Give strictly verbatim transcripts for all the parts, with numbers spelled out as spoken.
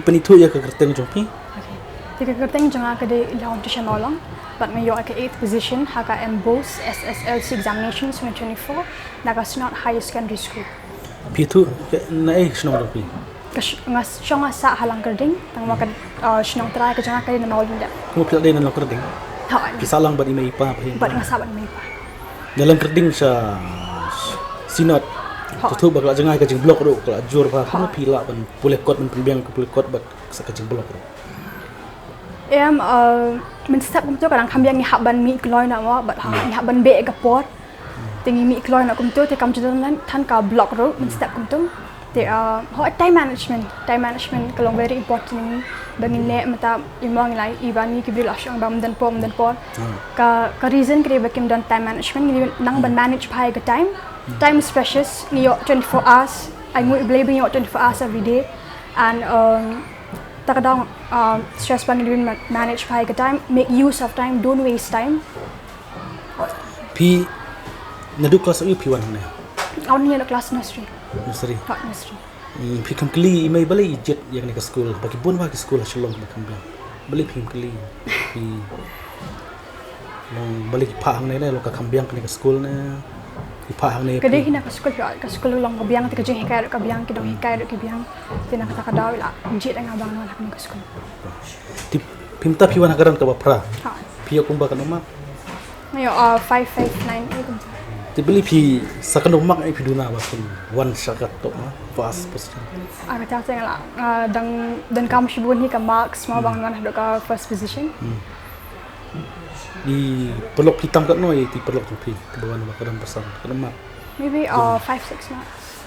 Pynithuh ïa ka kyrteng jong phi. Okay. Te ka kyrteng jong nga ka dei Launtisha Mawlong. Bad nga ïoh ka eighth position ha ka MBOSE SSLC examinations twenty twenty-four na ka Synod Higher Secondary School. Phi ithuh na ei shnong jong phi? Ka sh-, nga shong nga sah ha Langkyrding, tang ba ka, uh, shnong trai ka jong nga ka dei na Mawlyndep. Kumno phi la dei na Langkyrding? Ha. Phi sah lang bad i mei i pa phi? Bad nga sah bad i mei i pa. Na Langkyrding sha Synod. Ha. Te ithuh ba ka la jngai ka jingblock ruh ka la jur bha. Ha. Kumno phi lah ban pule kot, ban pynbiang ka pule kot bad sa ka jingblock ruh? Em, uh, mynstep kumto ka dang kham biang, ngi hap ban mih kloi noh mo, bad ha, ngi hap ban beh ka por. Te ngi mih kloi noh kumto, te kam ju don than ka block ruh mynstep kumto. Te, uh, ho, time management, time management ka long very important. Ba ngin leh mynta i mo ngi lai, i ba ngi ki briew la shong ba ym don por, ym don por. Hmm. Ka, ka reason ka dei ba kim don time management, ngi nang ban manage bha ïa ka time. Hmm. Time is precious, ngi ïoh twenty-four hours, ai nguh ïa U Blei ba ngi ïoh twenty-four hours every day. And, um, ta ka dang, um, stress ba ngin ma-, manage bha ïa ka time, make use of time, don't waste time. Phi naduh klas ïa phi wan hangne? Wan hangne na klas nursery. Nursery. Ha, nursery. Hmm, phi kham kylli i mei balei i jied ïa kane ka skul, ba ki bun bha ki skul ha Shillong ba kham biang. Balei phi kham kylli? Phi long balei ki phah hangne ne, long ka kham biang kane ka skul ne? Ki phah hangne. Ka dei hi na ka skul, ka skul long ka biang, te ka jinghikai ruh ka biang, ki dong hikai ruh ki biang. Te na kata ka daw i la jied ïa nga ba ngan wan ha kane ka skul. Te phi mynta phi wan ha ka rank kaba phra. Ha. Phi ïoh kumba katno mark? Nga ïoh, uh, five five nine eight kumta. Te balei phi sa katno mark ei phi duna ba phin wan sha ka top, ma, first position? Ah, kata te nga la, uh, dang, dang donkam shibun hi ka marks mo ba ngan wan haduh ka first position. Hmm. I paralok phi tam katno, i te paralok jong phi te ba wan ba ka dang ba san katno mark? Maybe, uh, five six marks.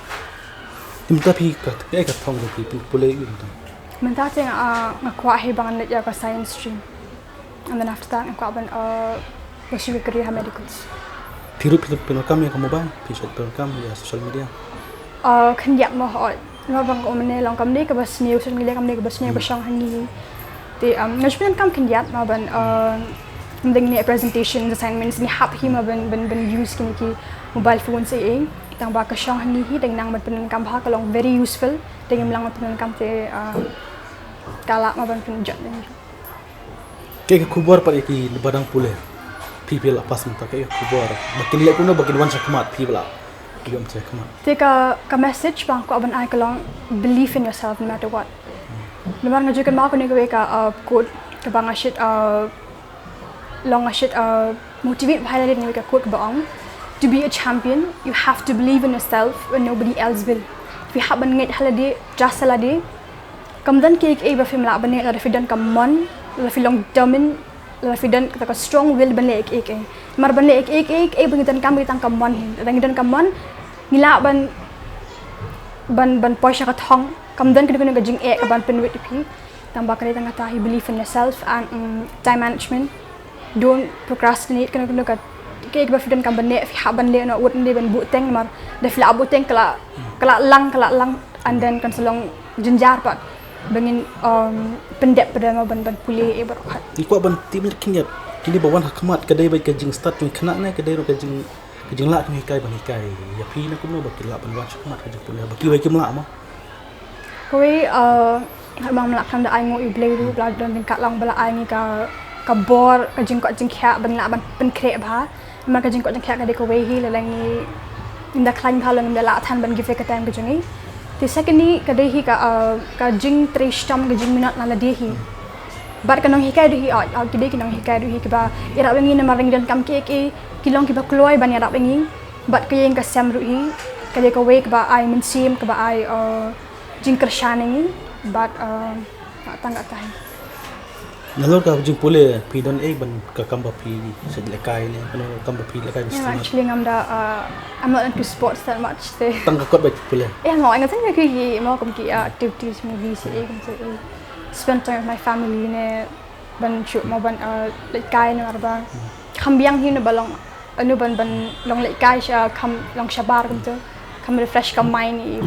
Te mynta phi ka, eh, ka thong jong phi phi pule ïa mynta? Mynta te nga, uh, nga kwah hi ba ngan leit ïa ka science stream. And then after that nga kwah ban, uh, pursue ka career ha medicals. Phi ruh phi pyndonkam ïa ka mobile, phi shait pyndonkam ïa social media? Uh, khyndiat mo, hooid. Namar ba nga ong mynne long kam dei kaba sniew social media, kam dei kaba sniew ba shong ha ngi. Te, um, nga ju pyndonkam khyndiat mo ban, uh, mynta ngi leh presentation assignments ngi hap hi mo ban, ban, ban use kine ki mobile phones ei ei. Tang ba ka shong ha ngi hi, dang nang ban pyndonkam bha, ka long very useful. Dang nang ban pyndonkam te, uh, ka lah mo ban pynjot. Kaei ka khubor pat ïa ki ba dang pule? Phi phi la pass mynta, kaei ka khubor? Ba kin leh kumno ba kin wan shakhmat, phi ba la ïoh shakhmat? Te ka, ka message ba nga kwah ban ai ka long believe in yourself no matter what. Namar nga ju kynmaw kane kawei ka, uh, quote kaba nga shait, uh, long nga shait, uh, motivate bha ïa lade, kane kawei ka quote kaba ong, "To be a champion, you have to believe in yourself when nobody else will." Phi hap ban ngeit ha lade, trust ha lade. Kam don kiei kiei ba phim lah ban leh lada phi don ka mon, lada phi long determined, lada phi don kata ka strong will ban leh kiei kiei. Namar ban leh kiei kiei, kiei ba ngi donkam ka dei tang ka mon hi. Lada ngi don ka mon, ngi lah ban, ban, ban poi sha ka thong. Kam don kano kano ka jingeh kaban pynwit ïa phi. Tang ba ka dei tang kata hi, believe in yourself and, mm, time management. Don't procrastinate, kano kano ka, kaei kaba phi donkam ban leh, phi hap ban leh noh, wat ym dei ban buhteng, namar lada phi la buhteng ka la, ka la lang, ka la lang, and then kan sa long jynjar pat ba ngin, um, pyndep pat mo ban, ban pule ei baroh. Nga kwah ban tip khyndiat, kine ba wan ha khmat ka dei ba ka jingstad jong khynnah ne ka dei ruh ka jing, ka jinglah ka jinghikai ban hikai ïa phi ne kumno ba ki lah ban wan sha khmat ka jingpule ba kiwei kim lah mo? Kawei, uh, nga mut nga la khlem da ai nguh ïa U Blei ruh ba la don ryngkat lang, ba la ai ngi ka, ka bor, ka jingkoit jingkhiah ba ngi lah ban pynkhreh bha. Namar ka jingkoit jingkhiah ka dei kawei hi, lada ngi, ngim da khlaiñ bha, lada ngim da lah than ban give ka time ka jong ngi. Te secondly ka dei hi ka, uh, ka jingtrei shitom, ka jingminot na lade hi. Bad ka nonghikai ruh hi, oh, oh, ki dei ki nonghikai ruh hi kiba ïarap ïa ngi namar ngi donkam kiei kiei, ki long kiba kloi ban ïarap ïa ngi. Bad ka ïing ka sem ruh hi, ka dei kawei kaba ai mynsiem, kaba ai, uh, jingkyrshan ïa ngi, bad, uh, tang kata hi. Nalor ka jingpule phi don ei ban ka kam ba phi shait lehkai ne, kano ka kam ba phi lehkai? Yeah, bishni actually ngam da, uh, I'm not into sports that much, te. Tang ka kot ba phi pule? Yeah, mo, nga seng ki, ki, mo, kum ki, uh, activities, movies, ei, kum ki, ei. Spend time with my family ne, ban shu, mo, ban, uh, lehkai ne, arba. Hmm. Kham biang hi ne ba long, anu ban, ban long lehkai sha, kham long shabar kumto. Kham refresh ka mind i.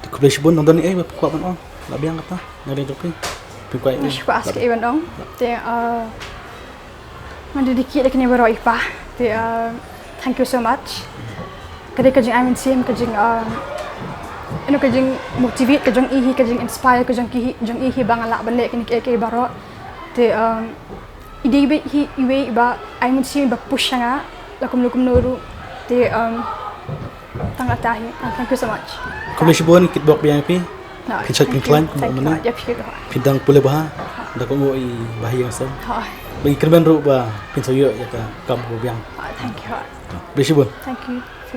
Te khublei shibun, nang don ei ba phi kwah ban ong? La biang kata na ring jong phi? Phi kwah ei? Nga shu kwah ask ei ban ong. Te, uh, nga dedicate ïa kane baroh ïa phi. Te, uh, thank you so much. Ka dei ka jingai mynsiem, ka jing, uh, you know, ka jing motivate ka jong i hi, ka jing inspire ka jong ki hi, jong i hi ba nga lah ban leh kine kiei kiei baroh. Te um, i dei beit hi iwei ba ai mynsiem ba push ïa nga la kumno kumno ruh. Te um, tang kata hi. Ah, thank you so much. Khublei shibun, kitbok biang phi. Phin shait phin khlaiñ kumno kumno. Phi dang pule bha. Da ka nguh i Bah Ïeng Sem. Ba i kyrmen ruh ba phin sa ïoh ïa ka kam kaba biang. Thank you. Khublei shibun. Thank you.